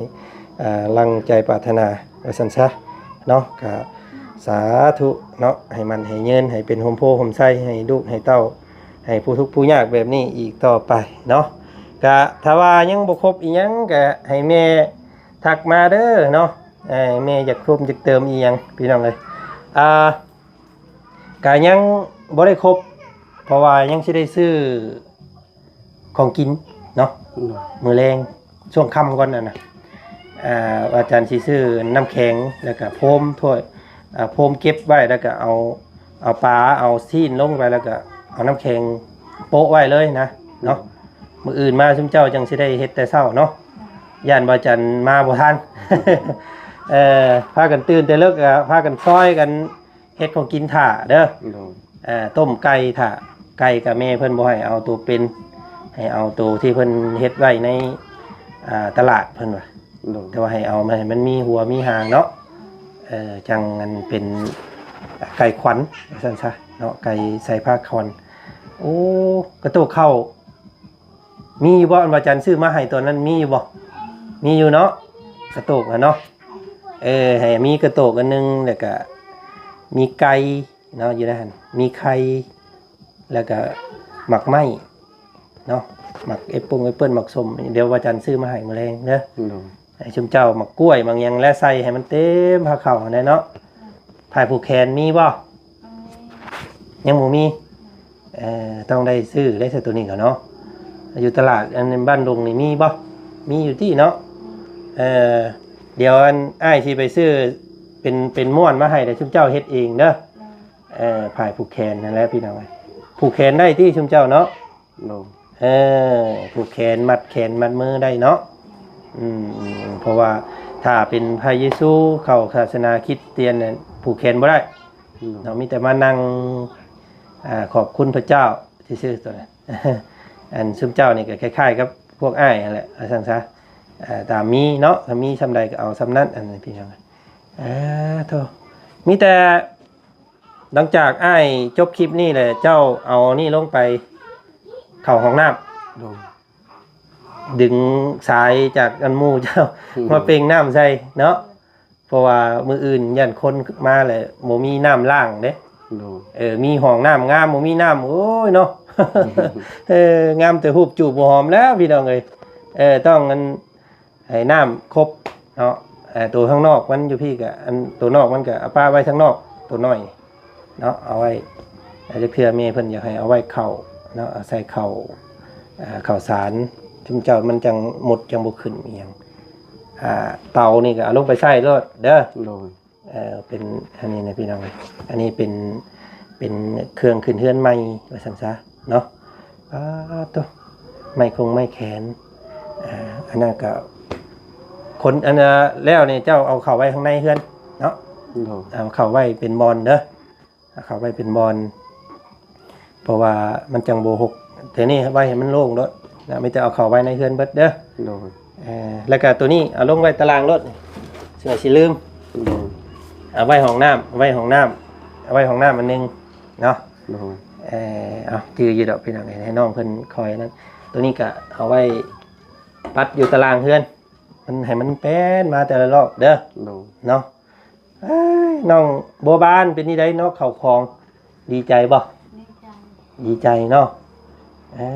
ອ່າ ດັ່ງໃຈປາດຖະໜາ ວ່າຊັ້ນຊະເນາະ. ກໍສາທຸເນາະ ໃຫ້ໝັ້ນໃຫ້ຍືນ ໃຫ້ເປັນຮົ່ມໂພຮົ່ມໄຊ ໃຫ້ລູກໃຫ້ເຕົ້າ ໃຫ້ຜູ້ທຸກຜູ້ຍາກແບບນີ້ອີກຕໍ່ໄປເນາະ. ກະຖ້າວ່າຍັງບໍ່ຄົບອີ່ຫຍັງ ກະໃຫ້ແມ່ທັກມາເດີເນາະ. ເອີ ແມ່ຢາກຄົບຢາກເຕີມອີ່ຫຍັງ ພີ່ນ້ອງເອີຍ. ອ່າ ກະຍັງບໍ່ໄດ້ຄົບ ເພາະວ່າຍັງຊິໄດ້ຊື້ຂອງກິນເນາະ ອືມ ມື້ແລງ ຊ່ວງຄ່ຳກ່ອນຫັ້ນນະ. ອ່າ ອາຈານຊິຊື້ນ້ຳແຂງ ແລ້ວກະໂຟມຖ້ວຍ ອ່າ ໂຟມເກັບໄວ້ ແລ້ວກະເອົາ ເອົາປາ ເອົາຊີ້ນລົງໄປ ແລ້ວກະເອົານ້ຳແຂງໂປະໄວ້ເລີຍນະເນາະ. ອືມ ມື້ອື່ນມາຊຸມເຈົ້າຈັ່ງຊິໄດ້ເຮັດແຕ່ເຊົ້າເນາະ ຢ້ານວ່າຈັນມາບໍ່ທັນ. ເອີ ພາກັນຕື່ນແຕ່ເລິກ ກະພາກັນຊອຍກັນເຮັດຂອງກິນຖ້າເດີ. ໂດຍ ເອີ ຕົ້ມໄກ່ຖ້າ ໄກ່ກະແມ່ເພິ່ນບໍ່ໃຫ້ເອົາໂຕເປັນ ໃຫ້ເອົາໂຕທີ່ເພິ່ນເຮັດໄວ້ໃນ ອ່າ ຕະຫຼາດເພິ່ນວ່າ. ໂດຍ ແຕ່ວ່າໃຫ້ເອົາມາໃຫ້ມັນມີຫົວມີຫາງເນາະ ເອີ ຈັ່ງອັນເປັນໄກ່ຂວັນວ່າຊັ້ນຊະເນາະ ໄກ່ໃສ່ຜ້າຂວັນ. ໂອ້ ກະໂຕກເຂົ້າມີຢູ່ບໍ່ ອັນວ່າຈັນຊື້ມາໃຫ້ຕອນນັ້ນມີຢູ່ບໍ່? ມີຢູ່ເນາະ ກະໂຕກຫັ້ນເນາະ. ເອີ ໃຫ້ມີກະໂຕກອັນໜຶ່ງ ແລ້ວກະມີໄກ່ເນາະ ຢູ່ໃນຫັ້ນ ມີໄຂ່ ແລ້ວກະໝາກໄມ້ເນາະ ໝາກແອັບປົງແອັບເປິ້ນ ໝາກສົ້ມ ດຽວວ່າຈັນຊື້ມາໃຫ້ມື້ແລງເດີ. ໂດຍ ໃຫ້ຊຸມເຈົ້າ ໝາກກ້ວຍ ໝາກຫຍັງ ແລະ ໃສ່ໃຫ້ມັນເຕັມພາເຂົ້າຫັ້ນແຫຼະເນາະ. ອືມ ຜ້າຜູກແຂນມີບໍ່? ອືມ ຍັງບໍ່ມີ. ເອີ ຕ້ອງໄດ້ຊື້ໄດ້ຊະໂຕນີ້ກໍເນາະ. ຢູ່ຕະຫຼາດອັນບ້ານດົງນີ້ມີບໍ່? ມີຢູ່ຕິເນາະ. ເອີ ດຽວອັນອ້າຍຊິໄປຊື້ເປັນ ເປັນມ້ວນມາໃຫ້ ແລ້ວຊຸມເຈົ້າເຮັດເອງເດີ. ເອີ ຜ້າຜູກແຂນນັ້ນແຫຼະພີ່ນ້ອງເອີຍ. ຜູກແຂນໄດ້ຕິຊຸມເຈົ້າເນາະ? ໂດຍ ເອີ ຜູກແຂນ ມັດແຂນມັດມືໄດ້ເນາະ. ອືມ ເພາະວ່າຖ້າເປັນພະເຢຊູ ເຂົ້າສາສະໜາຄຣິສຕຽນ ຜູກແຂນບໍ່ໄດ້ເນາະ. ມີແຕ່ມານັ່ງ ອ່າ ຂອບຄຸນພະເຈົ້າຊື່ໆ ຕົວນັ້ນ. ອັນຊຸມເຈົ້ານີ້ກໍຄ້າຍໆກັບພວກອ້າຍຫັ້ນແຫຼະ ວ່າຊັ້ນຊະ. ອ່າ ຕາມມີເນາະ ຖ້າມີຊ່ຳໃດກໍເອົາຊ່ຳນັ້ນ ອັນນີ້ພີ່ນ້ອງ. ອ່າ ໂທ້ ມີແຕ່ ຫຼັງຈາກອ້າຍຈົບຄລິບນີ້ແຫຼະ ເຈົ້າເອົານີ້ລົງໄປເຂົ້າຫ້ອງນ້ຳ. ໂດຍ ດຶງສາຍຈາກອັນໝູ່ເຈົ້າ ອືມ ມາເປັ່ງນ້ຳໃສ່ເນາະ. ເພາະວ່າມື້ອື່ນຢ້ານຄົນມາແລ້ວບໍ່ມີນ້ຳລ້າງເດ້. ໂດຍ ເອີ ມີຫ້ອງນ້ຳງາມ ບໍ່ມີນ້ຳ ໂອ້ຍເນາະ. ເອີ ງາມແຕ່ຮູບຈູບຫົວຫອມແລ້ວພີ່ນ້ອງເອີຍ. ເອີ ຕ້ອງອັນ ໃຫ້ນ້ຳຄົບເນາະ. ເອີ ຕົວຂ້າງນອກມັນຢູ່ພີ້ກະ ອັນຕົວນອກມັນກະເອົາປະໄວ້ທາງນອກ ຕົວນ້ອຍເນາະ ເອົາໄວ້. ແລະ ເທື່ອແມ່ເພິ່ນຢາກໃຫ້ເອົາໄວ້ເຂົ້າເນາະ ເອົາໃສ່ເຂົ້າ ເຂົ້າສານ ຊຸມເຈົ້າມັນຈັ່ງມົດຈັ່ງບໍ່ຂຶ້ນອີ່ຫຍັງ. ອ່າ ເຕົານີ້ກະເອົາລົງໄປໃຊ້ໂລດເດີ. ໂດຍ ເອີ ເປັນອັນນີ້ນະພີ່ນ້ອງ ອັນນີ້ເປັນ ເປັນເຄື່ອງຂຶ້ນເຮືອນໃໝ່ວ່າຊັ້ນຊະເນາະ. ປາດໂທ້ ໄມ້ຄົງໄມ້ແຂນ ອ່າ ອັນນັ້ນກະ ຄົນ ອັນນ່າ ແລ້ວນີ້ເຈົ້າເອົາເຂົ້າໄວ້ຂ້າງໃນເຮືອນເນາະ. ໂດຍ ເອົາເຂົ້າໄວ້ເປັນບ່ອນເດີ ເອົາເຂົ້າໄວ້ເປັນບ່ອນ ເພາະວ່າມັນຈັ່ງບໍ່ຫົກ. ແຕ່ນີ້ໄວ້ໃຫ້ມັນໂລ່ງໂລດນະ ມີແຕ່ເອົາເຂົ້າໄວ້ໃນເຮືອນເບິດເດີ. ໂດຍ ເອີ ແລ້ວກະໂຕນີ້ເອົາລົງໄວ້ຕາລ່າງໂລດ ເຊື່ອຊິລືມ. ໂດຍ ເອົາໄວ້ຫ້ອງນ້ຳ ເອົາໄວ້ຫ້ອງນ້ຳ ເອົາໄວ້ຫ້ອງນ້ຳອັນໜຶ່ງເນາະ. ໂດຍ ເອີ ເອົາຈື່ຢູ່ດອກພີ່ນ້ອງເອີຍ ໃຫ້ນ້ອງເພິ່ນຄອຍນັ້ນ. ໂຕນີ້ກະເອົາໄວ້ປັດຢູ່ຕາລ່າງເຮືອນ ມັນໃຫ້ມັນແປນມາແຕ່ລະລອບເດີ. ໂດຍ ເນາະ. ເອີຍ ນ້ອງບົວບານເປັນຈັ່ງໃດເນາະ ເຂົ້າຂອງ ດີໃຈບໍ່? ດີໃຈ ດີໃຈເນາະ. ເອີ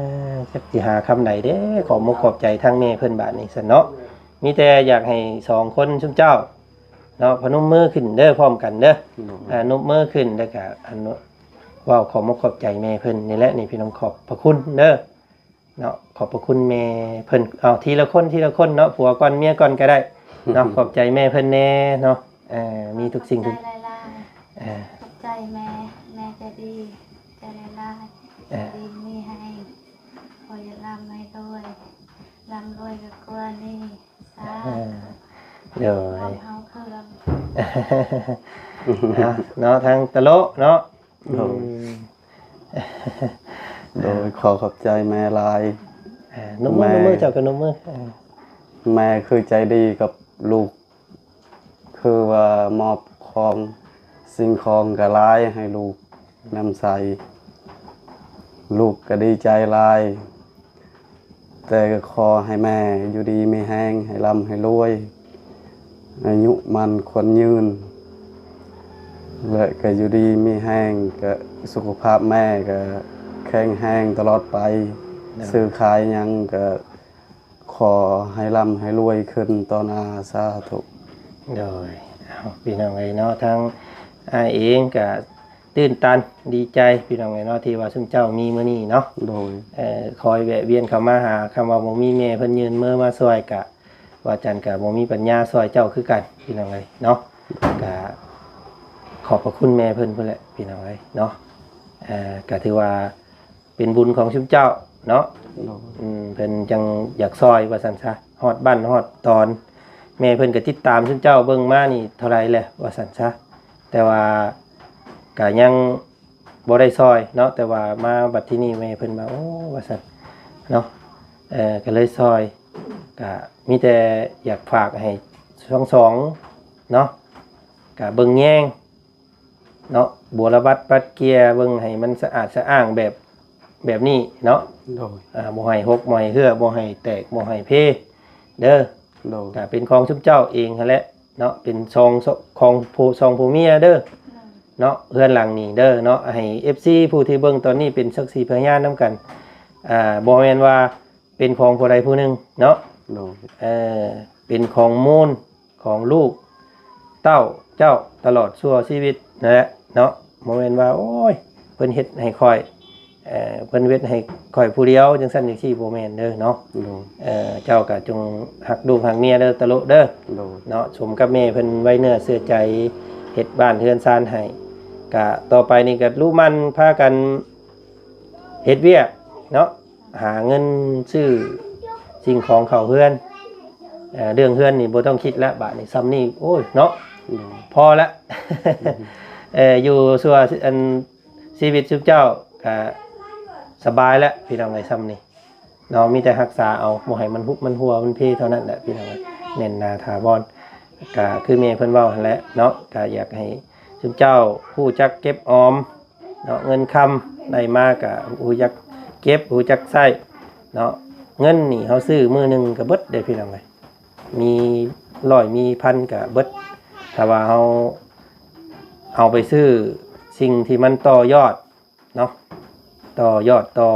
ຈັກຊິຫາຄຳໃດເດ້ ຂອບມຸກຂອບໃຈທາງແມ່ເພິ່ນບາດນີ້ຊັ້ນເນາະ. ມີແຕ່ຢາກໃຫ້ສອງຄົນຊຸມເຈົ້າເນາະ ພະນົມມືຂຶ້ນເດີ ພ້ອມກັນເດີ. ໂດຍ ອ່າ ນົບມືຂຶ້ນ ແລ້ວກະ ອັນ ເວົ້າຂອບມຸກຂອບໃຈແມ່ເພິ່ນນີ້ແຫຼະ ນີ້ພີ່ນ້ອງ ຂອບພະຄຸນເດີ. ເນາະ ຂອບພະຄຸນແມ່ເພິ່ນ. ເອົາ ທີລະຄົນ ທີລະຄົນເນາະ ຜົວກ່ອນເມຍກ່ອນກໍໄດ້ເນາະ. ຂອບໃຈແມ່ເພິ່ນແດ່ເນາະ. ເອີ ມີທຸກສິ່ງທຸກ ຂອບໃຈຫຼາຍໆ ເອີ ຂອບໃຈແມ່ ແມ່ໃຈດີ ໃຈຫຼາຍໆ. ເອີ ໃຈດີມີແຮງ ຂໍໃຫ້ລ່ຳໃຫ້ລວຍ ລ່ຳລວຍກວ່ານີ້ ສາ ເອີ ໂດຍ ເຮົາເຄື່ອງ ເນາະ ທາງຕະໂລະເນາະ. ໂດຍ ອືມ ໂດຍ ຂໍຂອບໃຈແມ່ຫຼາຍ. ເອີ ນົບມື ແມ່ ນົບມື ເຈົ້າກໍນົບມື. ເອີ ແມ່ຄືໃຈດີກັບລູກ ຄືວ່າມອບຂອງ ສິ່ງຂອງກໍຫຼາຍໃຫ້ລູກນຳໃຊ້ ລູກກໍດີໃຈຫຼາຍ. ແຕ່ກໍຂໍໃຫ້ແມ່ຢູ່ດີມີແຮງ ໃຫ້ລ່ຳໃຫ້ລວຍ ອາຍຸໝັ້ນຂວັນຍືນ ແລະ ກໍຢູ່ດີມີແຮງ ກໍສຸຂະພາບແມ່ກໍແຂງແຮງຕະຫຼອດໄປ. ໂດຍ ຊື້ຂາຍຫຍັງກໍຂໍໃຫ້ລ່ຳໃຫ້ລວຍຂຶ້ນຕໍ່ໜ້າ ສາທຸ. ໂດຍ ເອົາ ພີ່ນ້ອງເອີຍເນາະ ທາງອ້າຍເອງກໍ ຕື່ນຕັນດີໃຈພີ່ນ້ອງເອີຍເນາະ ທີ່ວ່າຊຸມເຈົ້າມີມື້ນີ້ເນາະ. ໂດຍ ເອີ ຄອຍແວະວຽນເຂົ້າມາຫາ ຄຳວ່າບໍ່ມີແມ່ເພິ່ນຍື່ນມືມາຊ່ວຍ ກະວ່າຈັນກະບໍ່ມີປັນຍາຊ່ວຍເຈົ້າຄືກັນພີ່ນ້ອງເອີຍເນາະ. ກະຂອບພະຄຸນແມ່ເພິ່ນພຸ້ນແຫຼະພີ່ນ້ອງເອີຍເນາະ. ເອີ ກະຖືວ່າເປັນບຸນຂອງຊຸມເຈົ້າເນາະ. ໂດຍ ອືມ ເພິ່ນຈັ່ງຢາກຊ່ອຍວ່າຊັ້ນຊະ ຮອດບ້ານຮອດຕອນ ແມ່ເພິ່ນກະຕິດຕາມຊຸມເຈົ້າເບິ່ງມານີ້ເທົ່າໃດແຫຼະວ່າຊັ້ນຊະ ແຕ່ວ່າກະຍັງ ບໍ່ໄດ້ຊ່ອຍເນາະ ແຕ່ວ່າມາບັດທີນີ້ແມ່ເພິ່ນວ່າ ໂອ້ ວ່າຊັ້ນເນາະ. ເອີ ກໍເລີຍຊ່ອຍ ກະມີແຕ່ຢາກຝາກໃຫ້ທັງສອງເນາະ ກະເບິ່ງແຍງເນາະ ບົວລະບັດປັດເກຍ ເບິ່ງໃຫ້ມັນສະອາດສະອ້າງແບບ ແບບນີ້ເນາະ. ໂດຍ ອ່າ ບໍ່ໃຫ້ຫົກ ບໍ່ໃຫ້ເຫືອ ບໍ່ໃຫ້ແຕກ ບໍ່ໃຫ້ເພເດີ. ໂດຍ ກະເປັນຂອງຊຸມເຈົ້າເອງຫັ້ນແຫຼະ. ເນາະ ເປັນສອງ ຂອງຜູ້ ສອງຜົວເມຍເດີເນາະ ເຮືອນຫຼັງນີ້ເດີເນາະ ໃຫ້ເອັຟຊີຜູ້ທີ່ເບິ່ງຕອນນີ້ເປັນສັກຂີພະຍານນຳກັນ. ອ່າ ບໍ່ແມ່ນວ່າເປັນຂອງຜູ້ໃດຜູ້ໜຶ່ງເນາະ ໂດຍ ເອີ ເປັນຂອງມູນຂອງລູກເຕົ້າເຈົ້າຕະຫຼອດຊົ່ວຊີວິດນັ້ນແຫຼະເນາະ. ບໍ່ແມ່ນວ່າ ໂອ້ຍ ເພິ່ນເຮັດໃຫ້ຂ້ອຍ ເອີ ເພິ່ນເຮັດໃຫ້ຂ້ອຍຜູ້ດຽວ ຈັ່ງຊັ້ນຈັ່ງຊີ້ ບໍ່ແມ່ນເດີເນາະ ໂດຍ ເອີ ເຈົ້າກໍຈົ່ງຮັກລູກຮັກເມຍເດີ ຕະໂລະເດີ ໂດຍ ເນາະ. ສົມກັບແມ່ເພິ່ນໄວ້ເນື້ອເຊື່ອໃຈ ເຮັດບ້ານເຮືອນຊານໃຫ້ ກະຕໍ່ໄປນີ້ກໍລຸໝັ່ນພາກັນເຮັດວຽກເນາະ ຫາເງິນຊື້ສິ່ງຂອງເຂົ້າເຮືອນ. ເອີ ເລື່ອງເຮືອນນີ້ບໍ່ຕ້ອງຄິດລະ ບາດນີ້ ສ່ຳນີ້ ໂອ້ຍ ເນາະ ໂດຍ ພໍລະ ເອີ ຢູ່ຊົ່ວ ອັນ ຊີວິດຊຸມເຈົ້າກະສະບາຍແລ້ວພີ່ນ້ອງເອີຍ ຊ່ຳນີ້ເນາະ. ມີແຕ່ຮັກສາເອົາ ບໍ່ໃຫ້ມັນຮຸບມັນຮົ່ວມັນເພເທົ່ານັ້ນແຫຼະພີ່ນ້ອງເອີຍ ແໜ້ນໜາຖາວອນ. ກະຄືແມ່ເພິ່ນເວົ້າຫັ້ນແຫຼະເນາະ ກະຢາກໃຫ້ຊຸມເຈົ້າຮູ້ຈັກເກັບອອມເນາະ ເງິນຄຳໄດ້ມາກະຮູ້ຈັກເກັບ ຮູ້ຈັກໃຊ້ເນາະ. ເງິນນີ້ເຮົາຊື້ມື້ໜຶ່ງກະເບິດເດ້ພີ່ນ້ອງເອີຍ ມີຮ້ອຍມີພັນກະເບິດ. ຖ້າວ່າເຮົາເອົາໄປຊື້ສິ່ງທີ່ມັນຕໍ່ຍອດເນາະ ຕໍ່ຍອດ ຕໍ່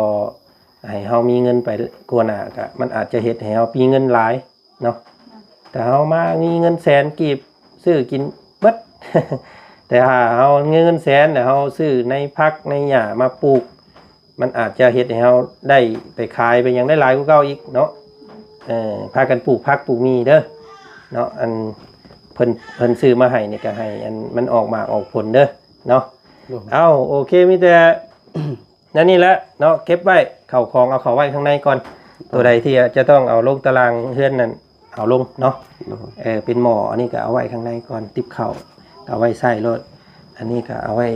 ໃຫ້ເຮົາມີເງິນໄປກ່ວນໜ້າ ກະມັນອາດຈະເຮັດໃຫ້ເຮົາມີເງິນຫຼາຍເນາະ. ແຕ່ເຮົາມາມີເງິນແສນກີບ ຊື້ກິນເບິດ ແຕ່ຖ້າເຮົາມີເງິນແສນ ແລ້ວເຮົາຊື້ໃນຜັກໃນຫຍ້າມາປູກ ມັນອາດຈະເຮັດໃຫ້ເຮົາໄດ້ໄປຂາຍໄປຫຍັງໄດ້ຫຼາຍກວ່າເກົ່າອີກເນາະ. ເອີ ພາກັນປູກຜັກປູກໝີ່ເດີເນາະ. ອັນເພິ່ນ ເພິ່ນຊື້ມາໃຫ້ນີ້ກະໃຫ້ອັນມັນອອກໝາກອອກຜົນເດີເນາະ. ໂດຍ ເອົ້າ ໂອເຄ ມີແຕ່ແນວນີ້ແຫຼະເນາະ ເກັບໄວ້ ເຂົ້າຂອງເອົາເຂົ້າໄວ້ຂ້າງໃນກ່ອນ. ໂດຍ ໂຕໃດທີ່ຈະຕ້ອງເອົາລົງຕາລາງເຮືອນນັ້ນ ເອົາລົງເນາະ. ໂດຍ ເອີ ເປັນໝໍ້ ອັນນີ້ກໍເອົາໄວ້ຂ້າງໃນກ່ອນ ຕິບເຂົ້າກໍເອົາໄວ້ໃຊ້ໂລດ. ອັນນີ້ກໍເອົາໄວ້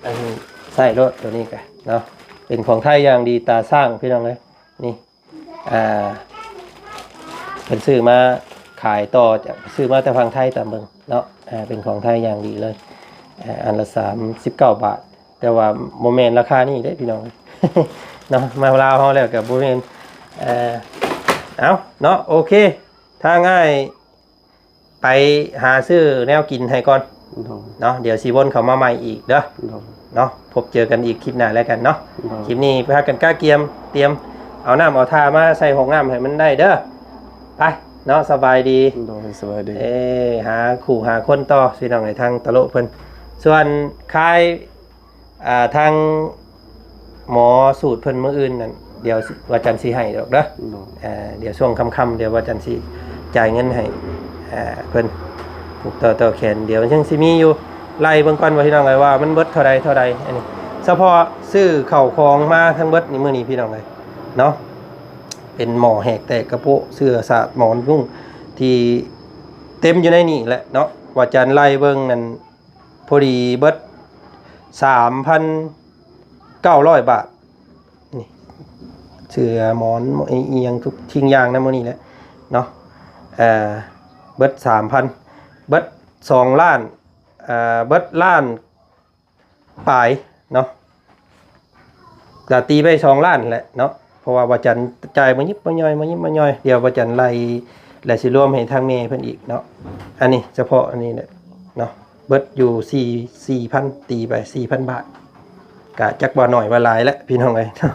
ອັນນີ້ໃຊ້ໂລດ ໂຕນີ້ກໍເນາະ ເປັນຂອງໄທຢ່າງດີ ຕາຊ້າງພີ່ນ້ອງເອີຍ. ນີ້ ອ່າ ເພິ່ນຊື້ມາຂາຍຕໍ່ ຈະຊື້ມາແຕ່ຝັ່ງໄທຕາມເບິ່ງເນາະ. ອ່າ ເປັນຂອງໄທຢ່າງດີເລີຍ ອ່າ ອັນລະສາມສິບເກົ້າບາດ ແຕ່ວ່າບໍ່ແມ່ນລາຄານີ້ເດ້ພີ່ນ້ອງເນາະ. ມາລາວເຮົາແລ້ວກໍບໍ່ແມ່ນ ເອີ ເອົ້າເນາະ ໂອເຄ ທາງອ້າຍໄປຫາຊື້ແນວກິນໃຫ້ກ່ອນ ໂດຍ ເນາະ ດຽວຊິວົນເຂົ້າມາໃໝ່ອີກເດີ ໂດຍ ເນາະ. ພົບເຈີກັນອີກຄລິບໜ້າແລ້ວກັນເນາະ ໂດຍ ຄລິບນີ້ພາກັນກະກຽມ ຕຽມເອົານ້ຳເອົາທ່າມາໃສ່ຫ້ອງນ້ຳໃຫ້ມັນໄດ້ເດີ. ໄປເນາະ ສະບາຍດີ ໂດຍ ສະບາຍດີ. ເອີ ຫາຄູ່ຫາຄົນຕໍ່ ພີ່ນ້ອງໃນທາງຕະໂລະເພິ່ນ. ສ່ວນຄາຍ ອ່າ ທາງໝໍສູດເພິ່ນມື້ອື່ນນັ້ນ ດຽວວາຈັນຊິໃຫ້ດອກເດີ. ໂດຍ ອ່າ ດຽວຊ່ວງຄ່ຳໆ ດຽວວາຈັນຊິຈ່າຍເງິນໃຫ້ ອ່າ ເພິ່ນຜູກຕໍ່ ຕໍ່ແຂນ. ດຽວຍັງຊິມີຢູ່ ໄລ່ເບິ່ງກ່ອນວ່າ ພີ່ນ້ອງເອີຍ ວ່າມັນເບິດເທົ່າໃດ ເທົ່າໃດ. ອັນນີ້ສະເພາະຊື້ເຂົ້າຂອງມາທັງເບິດນີ້ ມື້ນີ້ ພີ່ນ້ອງເອີຍເນາະ ເປັນໝໍ້ແຫກແຕກກະໂປະ ເສື້ອສາດໝອນມຸ້ງທີ່ເຕັມຢູ່ໃນນີ້ແຫຼະເນາະ. ວາຈັນໄລ່ເບິ່ງນັ້ນ ພໍດີເບິດສາມພັນເກົ້າຮ້ອຍບາດ. ນີ້ ເສື້ອໝອນອີ່ຫຍັງທຸກສິ່ງຢ່າງນຳມື້ນີ້ແຫຼະເນາະ. ເອີ ເບິດສາມພັນ ເບິດສອງລ້ານ ເອີ ເບິດລ້ານປາຍເນາະ. ກະຕີໄປສອງລ້ານແຫຼະເນາະ ເພາະວ່າວາຈັນຈ່າຍມາຍິບມາຍ່ອຍ ມາຍິບມາຍ່ອຍ. ດຽວວາຈັນໄລ່ ແລະ ຊິລວມໃຫ້ທາງແມ່ເພິ່ນອີກເນາະ. ອັນນີ້ສະເພາະອັນນີ້ແຫຼະເນາະ ເບິດຢູ່ສີ່ ສີ່ພັນ ຕີໄປສີ່ພັນບາດ ກະຈັກວ່າໜ້ອຍວ່າຫຼາຍແຫຼະ ພີ່ນ້ອງເອີຍເນາະ.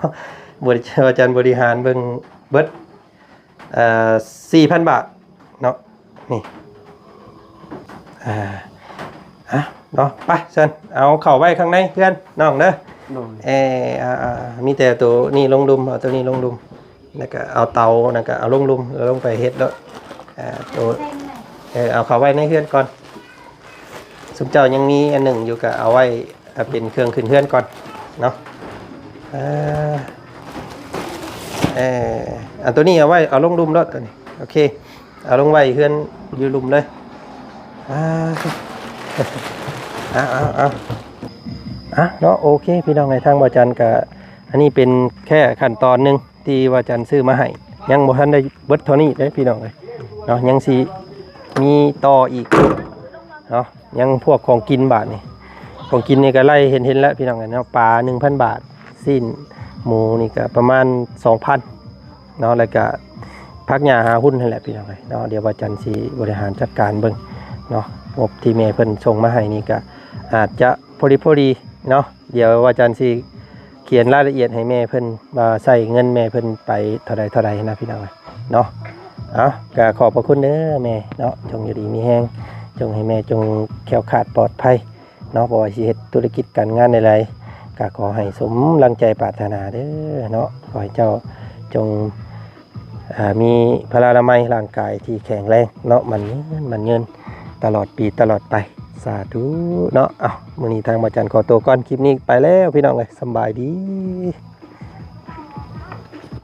ບໍລິ ວາຈັນບໍລິຫານເບິ່ງເບິດ ເອີ ສີ່ພັນບາດເນາະ. ນີ້ ອ່າ ອ່ະ ເນາະ ໄປ ຊັ້ນເອົາເຂົ້າໄວ້ຂ້າງໃນເຮືອນນ້ອງເດີ. ໂດຍ ເອີ ອ່າ ມີແຕ່ໂຕນີ້ລົງລຸ່ມ ເອົາໂຕນີ້ລົງລຸ່ມ ແລ້ວກໍເອົາເຕົານັ້ນກໍເອົາລົງລຸ່ມ ແລ້ວລົງໄປເຮັດໂລດ. ອ່າ ໂຕ ເອີ ເອົາເຂົ້າໄວ້ໃນເຮືອນກ່ອນ. ຊຸມເຈົ້າຍັງມີອັນໜຶ່ງຢູ່ ກໍເອົາໄວ້ ເອົາເປັນເຄື່ອງຂຶ້ນເຮືອນກ່ອນເນາະ. ເອີ ເອີ ອັນໂຕນີ້ເອົາໄວ້ ເອົາລົງລຸ່ມໂລດໂຕນີ້. ໂອເຄ ເອົາລົງໄວ້ເຮືອນຢູ່ລຸ່ມເລີຍ. ອ່າ ເອົາ ເອົາ ເອົາ ອ່ະເນາະ. ໂອເຄ ພີ່ນ້ອງເອີຍ ທາງບໍ່ຈັນກະ ອັນນີ້ເປັນແຄ່ຂັ້ນຕອນໜຶ່ງ ທີ່ວ່າຈັນຊື້ມາໃຫ້ ຍັງບໍ່ທັນໄດ້ເບິດເທົ່ານີ້ເດ້ພີ່ນ້ອງເອີຍເນາະ. ຍັງຊິມີຕໍ່ອີກເນາະ. ຍັງພວກຂອງກິນບາດນີ້ ຂອງກິນນີ້ກໍໄລ່ເຫັນ ເຫັນແລ້ວພີ່ນ້ອງເອີຍເນາະ. ປາໜຶ່ງພັນບາດ ຊີ້ນໝູນີ້ກໍປະມານສອງພັນເນາະ. ແລ້ວກໍຜັກຫຍ້າຫາຫຸ່ນຫັ້ນແຫຼະພີ່ນ້ອງເອີຍເນາະ. ດຽວວ່າຈັນຊິບໍລິຫານຈັດການເບິ່ງ ເນາະ ງົບທີ່ແມ່ເພິ່ນສົ່ງມາໃຫ້ນີ້ກໍອາດຈະພໍດີໆເນາະ. ດຽວວ່າຈັນຊິຂຽນລາຍລະອຽດໃຫ້ແມ່ເພິ່ນ ວ່າໃຊ້ເງິນແມ່ເພິ່ນໄປເທົ່າໃດເທົ່າໃດນະ ພີ່ນ້ອງເອີຍເນາະ. ເອົາ ກໍຂອບພະຄຸນເດີແມ່ເນາະ, ຈົ່ງຢູ່ດີມີແຮງ, ຈົ່ງໃຫ້ແມ່ຈົ່ງແຄ້ວຄາດປອດໄພເນາະ. ບໍ່ວ່າຊິເຮັດທຸລະກິດການງານໃດໆ ກໍຂໍໃຫ້ສົມດັ່ງໃຈປາດຖະໜາເດີເນາະ. ຂໍໃຫ້ເຈົ້າຈົ່ງ ອ່າ ມີພະລານາໄມ ຮ່າງກາຍທີ່ແຂງແຮງເນາະ, ໝັ້ນຍືນ ໝັ້ນຍືນຕະຫຼອດປີຕະຫຼອດໄປ ສາທຸເນາະ. ເອົ້າ ມື້ນີ້ທາງບ່າວຈັນຂໍຕົວກ່ອນ, ຄລິບນີ້ໄປແລ້ວ ພີ່ນ້ອງເອີຍ, ສຳບາຍດີ.